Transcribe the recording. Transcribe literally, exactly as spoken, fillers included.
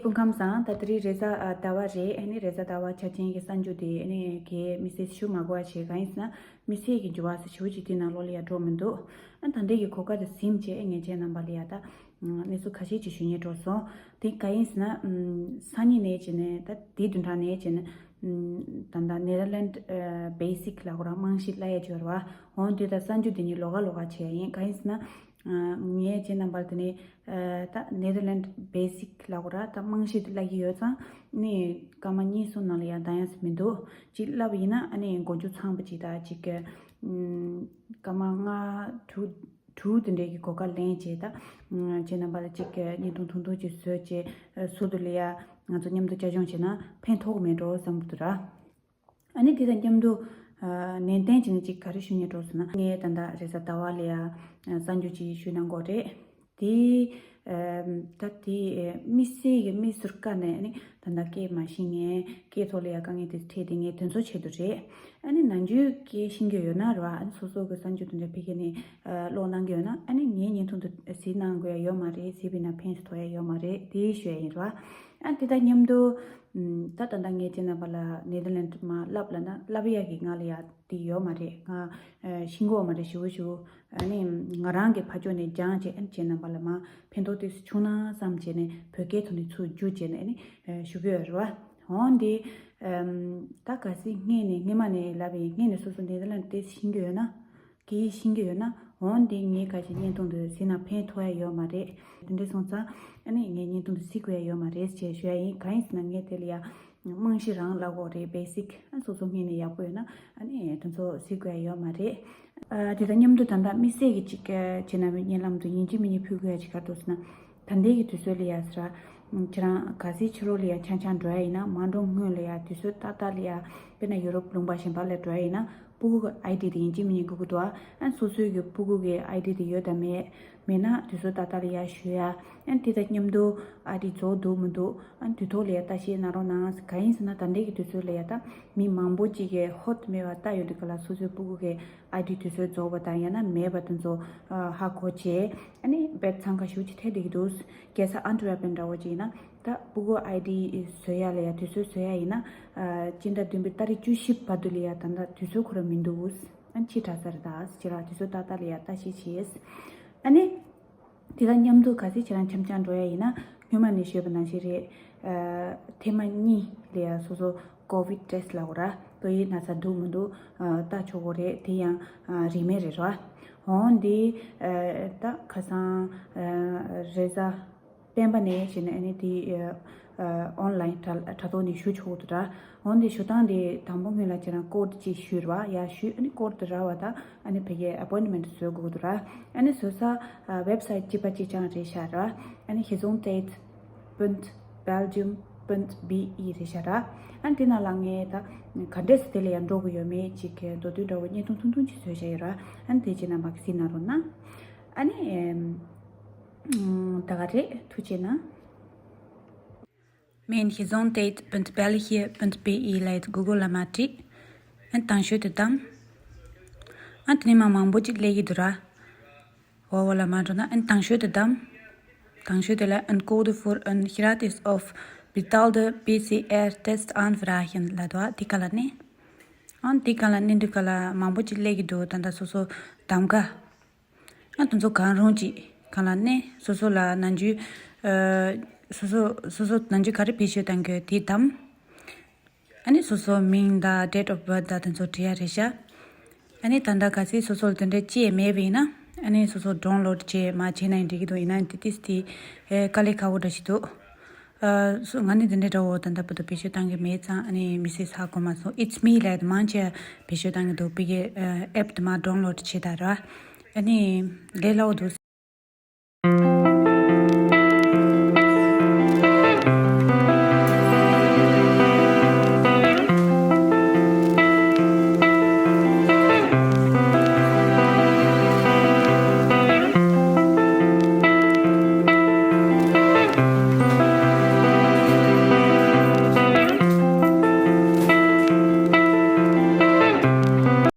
སྐུ་ཁམས་བཟང་། ད་དེ་རིང་རེས་གཟའ་ཨ་ཟླ་བ་རེད། ཨ་ནི་རེས་གཟའ་ཟླ་བ་ཆ་ཅན་གྱི་གསར་འགྱུར་དེ་ཨ་ནི་གའི་དམིགས་བསལ་ཞུ་མ་དགོས་པ་བྱས། གང་ཡིན་ཟེར་ན་དམིགས་བསལ་གྱི་འགྱུར་བ་ཟེར་ཞེ་པོ་ཅིག་དེ་ནང་ལོགས་ལ་ཡ་འགྲོ་མི་འདུག་ཨ་ད་ལྟའི་གི་གོ་སྐབས་དེ་ཟིན་བྱས་ཨ་ངས་ཁྱེད་རྣམ་པ་ལ་ཡ་ད་གནས་ཚུལ་ཁ་ཤས་ཅིག་ཞུ་སྙིང་འདོད་སོང་། དེ་གང་ཡིན་ཟེར་ན་ཨམ་སང་ཉིན་ནས་བྱས་ནས་ད་དེ་བདུན་ཕྲག་ནས་བྱས་ནས་ཨམ་ད་ལྟ་ནེ་དར་ལེནཌ་ཨ་བེ་སིག་ལབ་དགོས་ར། རྨང་གཞི་བསླབ་ཡ་ཅིག་ཡོད་རེད་བ། འོ་དེ་ད་གསར་འགྱུར་དེ་གཉིས་ལོགས་ཀ་ལོགས་ཀ་བྱས་ཡིན། གང་ཡིན་ཟེར་ན། ཨ་ངས་ཁྱེད་རྣམ་པ་དེ་ནས་ཨ་ད་ནེ་དར་ལེནཌ་བེ་སིག་ལབ་དགོས་ར། ད་རྨང་གཞི་དེ་བསླབ་ཀྱི་ཡོད་ཙང་ནི་སྐར་མ་གཉིས་གསུམ་ནང་ལ་ཡང་འདང་ཡ་ཟེར་མི་འདུག་ཅིག་བསླབ་པ་ཡིན་ན་ཨ་ནི་མགོ་མཇུག་ཚང་བ་ཅིག་ད་ཅིག་ཨམ་སྐར་མ་ལྔ་དྲུག་དྲུག་དེ་འདྲའི་གི་གོ་སྐབས་ལེན་བྱས། ད་ཨམ་ཁྱེད་རྣམ་པ་ལ་ཅིག་བརྙན་ཐུང་ཐུང་ཐུང་ཅིག་བཟོས་བྱས་ཨ་ཟུར་དུ་ལ་ཡ་ང་ཚོ་མཉམ་དུ་བཅའ་སྦྱོང་བྱས་ན་ཕན་ཐོགས་མེད་འགྲོ་བསམ་གྱི་འདུག་ར། ཨ་ནི་དེ་དང་མཉམ་དུ་ཨ་ནན་ཏན་བྱས་ནས་ཅིག་ག་རེ་ཞུ་སྙིང་འདོད་སོང་ན། ངས་ད་ལྟ་རེས་གཟའ་ཟླ་བ་ལ་ཡ་ཨ་གསར་འགྱུར་ཅིག་ཞུས་གནང་གི་ཡོད་རེད། དེ་ཨ་ད་དེ་ཨ་དམིགས་བསལ་གྱི་དམིགས་སུ་བཀར་ནས་ཨ་ནི་ད་ལྟ་སྐད་མ་ཤེས་མཁན། སྐད་ཐོག་ལ་ཡ་དཀའ་ངལ་དེ་འཕྲད་བསྡད་མཁན་དེ་ཚོའི་ཆེད་དུ་རེད། ཨ་ནི་ནམ་རྒྱུན་སྐད་ཤེས་ཀྱི་ཡོད་ན་རེད་བ། ཨ་ནི་སོ་སོ་གི་གསར་འགྱུར་དེ་འདྲ་ཕ་གི་ནས་ཨ་ཀློག་གནང་གི་ཡོད་ན་ཨ་ནི་ངའི་བརྙན་ཐུང་དེ་གཟིགས་གནང་དགོས་ཡ་ཡོད་མ་རེད། གཟིགས་པ་ཡིན་ན་ཕན་ཞིག་ཐོགས་ཡ་ཡོད་མ་རེད། དེ་ཞུ་ཡ་ཡིན་རེད་བ། ཨ་དེ་དང་མཉམ་དུ་ཨམ་ད་ད་ལྟ་ངས་ཁྱེད་རྣམ་པ་ལ་ནེ་དར་ལེནཌ་མ་བསླབ་ལབ་ན་བསླབ་ཡག་གི་ང་ལ་ཡ་དེ་ཡོད་མ་རེད། ང་ཨ་ཤེས་ཀྱི་ཡོད་མ་རེད། ཞེ་པོ་ཞེ་པོ། ཨ་ནི་ང་རང་གི་ཕར་ཕྱོགས་ནས་སྦྱངས་བྱས། ཨ་ནི་ཁྱེད་རྣམ་པ་ལ་མར་ཕན་ཐོགས་ཏོག་ཙམ་བྱུང་ན་བསམ་བྱས་ནས་བོད་སྐད་ཐོག་ནས་ཚུར་བསྒྱུར་བྱས་ནས་ཨ་ནི་ཨ་ཞུ་གི་ཡོད་རེད་བ། འོན་ཏེ་ཨམ་ད་གལ་སྲིད་སྔོན་ནས་སྔོན་མ་ནས་ལབ་པ་ཡིན། སྔོན་ནས་སོ་སོ་ནེ་དར་ལེནཌ་ཏོག་ཙམ་ཤེས་ཀྱི་ཡོད་ན། སྐད་ཤེས་ཀྱི་ཡོད་ན། འོན་ཏེ་ངས་ཁ་ཅིག་བརྙན་ཐུང་འདི་གཟིགས་ན་ཕན་ཐོགས་ཡ་ཡོད་མ་རེད། དེ་འདྲ་སོང་ཙང་ཨ་ནི་ངས་བརྙན་ཐུང་འདི་གཟིགས་དགོས་ཡ་ཡོད་མ་རེད་ཅེས་ཞུ་ཡ་ཡིན། གང་ཡིན་ཟེར་ན་ངས་དེ་ལ་ཡ་རྨང་གཞི་རང་བསླབ་དགོས་རེད། བེ་སིག་ཨ་སོ་སོ་སྔོན་ནས་ཡག་པོ་ཡོད་ན་ཨ་ནི་དེ་ཚོ་གཟིགས་དགོས་ཡ་ཡོད་མ་རེད། ཨ་དེ་དང་མཉམ་དུ་ད་ལྟ་དམིགས་བསལ་གྱི་ཅིག་ཨ་ཁྱེད་རྣམ་པའི་སྙན་ལམ་དུ་ཡིན་གཅིག་མིན་གཉིས་ཕུལ་དགོས་ཡ་ཅིག་ག་རེ་འདུག་ཟེར་ན། ད་ལྟའི་གི་དུས་ཚོད་ལ་ཡ་ཟེར་ར། ཁྱེད་རང་གལ་སྲིད་ཕྱི་ལོགས་ལ་ཡ་འཆམ་འཆམ་འགྲོ་ཡ་ཡིན་ན། མ་འགྲོ་སྔོན་ལ་ཡ་དུས་ཚོད་ཏག་ཏག་ལ་ཡ་དཔེར་ན་ཡུ་རོབ་ལུང་པ་གཞན་པ་ལ་འགྲོ་ཡ་ཡིན་ན་སྤུ་གུ་གི་ཨའི་ཌི་དེ་ཡིན་གཅིག་མིན་གཉིས་དགོས་ཀྱི་འདུག་ཨ། ཨ་སོ་སོའི་གི་སྤུ་གུ་གི་ཨའི་ཌི་དེ་ཡོད་དམ་མེད། མེད་ན་དུས་ཚོད་ཏག་ཏག་ལ་ཡ་ཞུ་ཡ། ཨ་དེ་དང་མཉམ་དུ་ཨའི་ཌི་རྫོགས་འདུག་མི་འདུག་ཨ་དུས་ཐོག་ལ་ཡ་ལྟ་བཤལ་གནང་རོགས་གནང་། གང་ཡིན་ཟེར་ན་ད་ལྟའི་གི་དུས་ཚོད་ལ་ཡ་ད་མི་མང་པོ་ཅིག་གིས་ཧོབ་སྟེ་མེད་པ་ལྟ་ཡོང་དུས་ག་ལ་སོ་སོའི་སྤུ་གུ་གི་ཨའི་ཌི་དུས་ཚོད་རྫོགས་པ་དང་ཡང་ན་མེད་པ་དེ་ཚོ་ཨ་ཧ་གོ་བྱས། ཨ་ནི་དཔེ་འཚང་ཁ་ཞེ་པོ་ཅིག་འཕྲད་བསྡད་ཀྱི་འདུག། གལ་སྲིད་ཨན་ཊི་ཝེར་པན་འདྲ་བོ་ཅིག་ཡིན་ན་ད་སྤུ་གུ་ཨའི་ཌི་བཟོ་ཡ་ལ་ཡ་དུས་ཚོད་བཟོ་ཡ་ཡིན་ན་ཨ་སྤྱི་ཟླ་བདུན་པའི་ཏ་རིག་བཅུ་བཞི་བར་དུ་ལ་ཡ་ད་ལྟ་དུས་ཚོད་ཁོ་རང་མི་འདུག། ཨ་ཕྱི་དྲགས་ས་རེད། ད་ཕྱི་ར་དུས་ཚོད་ཏག་ཏག་ལ་ཡ་ལྟ་བཤལ་བྱས། ཨ་ནི་དེ་དང་མཉམ་དུ་གལ་སྲིད་ཁྱེད་རང་འཆམ་འཆམ་འགྲོ་ཡ་ཡིན་ན་སྔོན་མ་ནས་ཞུས་པ་ནང་བཞིན་རེད། ཨ་ཐེངས་མ་གཉིས་ལ་ཡ་སོ་སོ་ཀོ་ཝིཌ་ཊེ་སི་ལབ་དགོས་ར། ཏོག་དབྱིབས་ན་ཚ་འདུག་མི་འདུག་ཨ་ལྟ་ཆོག་གི་རེད། དེ་ཡང་ཨ་རིན་མེད་རེད་ར། འོན་ཏེ་ཨ་ད་ཁ་སང་ཨ་རེས་གཟའ་སྤེན་པ་ནས་བྱས་ནས་ཨ་ནི་དེ་ཨ་ཨོན་ལའིན་དྲ་དྲ་ཐོག་ནས་ཞུ་ཆོག་གི་འདུག་ར། འོན་ཏེ་ཞུ་སྟངས་དེ་དང་པོ་སྔོན་ལ་ཁྱེད་རང་ཀོཌ་ཅིག་ཞུས་ར་བ། ཡ་ཞུས། ཨ་ནི་ཀོཌ་དེ་རག་པ་དང་ཨ་ནི་ཕ་གིའི་ཨ་པོའིན་མེནཊ་བཟོ་དགོས་ཀྱི་འདུག་ར། ཨ་ནི་བཟོ་ས་ཨ་ཝེབ་སའིཊ་གཅིག་པ་གཅིག་རྐྱང་རེད་ཤག་ར། ཨ་ནི་Gezondheid punt Belgium punt B E རེད་ཤག་ར། ཨ་ནི་དེ་ནང་ལ་ངས་ད་ག་འདྲས་སེ་དེ་ལ་ཡང་འགྲོ་དགོས་ཡོད་མེད་ཅིག་གི་མདོར་བསྡུས་འདྲ་བོ་བརྙན་ཐུང་ཐུང་ཐུང་ཅིག་བཟོས་བཞག་ཡོད་ར། ཨ་ནི་དེ་ཁྱེད་རྣམ་པ་གཟིགས་གནང་རོགས་གནང་། ཨ་ནི་ཨམ། ད་ག་རེད། ཐུགས་རྗེ་གནང་། Mijn gezondheid punt België punt B E ལབ་ཡས་དེ་གུ་གལ་ལ་མར་བྲིས། ཨ་དང་ཤོས་དེ་བདམས། ཨ་དེ་ནས་མར་མང་པོ་ཅིག་སླེབས་ཀྱི་འདུག་ར། འོག་འོག་ལ་མར་འགྲོ་ན་ཨ་དང་ཤོས་དེ་བདམས། དང་ཤོས་དེ་ལ་Een code voor een gratis of betaalde P C R test aanvragen ལབ་འདུག། ཨ་དེ་ག་ལ་ནི། ཨ་དེ་ག་ལ་ནི་འདི་ག་ལ་མང་པོ་ཅིག་སླེབས་ཀྱི་འདུག། ད་ལྟ་སོ་སོ་གདམ་ག། ཨ་དེ་ཚོ་གང་རུང་ཅིག་གང་ལ་གནོན། སོ་སོ་ལ་ནམ་རྒྱུན་ཨ་སོ་སོ་སོ་སོ་ནམ་རྒྱུན་ག་རེ་བེད་སྤྱོད་གཏང་གི་ཡོད་དེ་བདམས། ཨ་ནི་སོ་སོ་མིང་དང་date of birth དང་དེ་ཚོ་བྲིས་ཡ་རེད་ཤག། ཨ་ནི་ད་ལྟ་གལ་སྲིད་སོ་སོ་ལ་དེ་འདྲ་ཅི་ཡང་མེད་པ་ཡིན་ན་ཨ་ནི་སོ་སོ་ཌའུན་ལོཌ་བྱས་མར་བྱས་ན་ཡང་འགྲིག་གི་འདུག། ཡིན་ན་དེ་ཏིས་དེ་ཨེ་དཀའ་ལས་ཁག་པོ་འདྲ་ཞིག་འདུག། ཨ་སོ་ང་ནི་དེ་འདྲའི་འདྲ་བོ་ད་ལྟ་བར་དུ་བེད་སྤྱོད་གཏང་གི་མེད་ཙང་ཨ་ནི་མི་སྲིད་ཧ་གོ་མ་སོང་། It's Me ལབ་དེ་མང་ཆེ་བ་བེད་སྤྱོད་གཏང་གི་འདུག། ཕ་གིའི་ཨ་ཨེབ་དེ་མར་ཌའུན་ལོཌ་བྱས་དང་ར། ཨ་ནི་ལས་སླ་བོ་འདུག།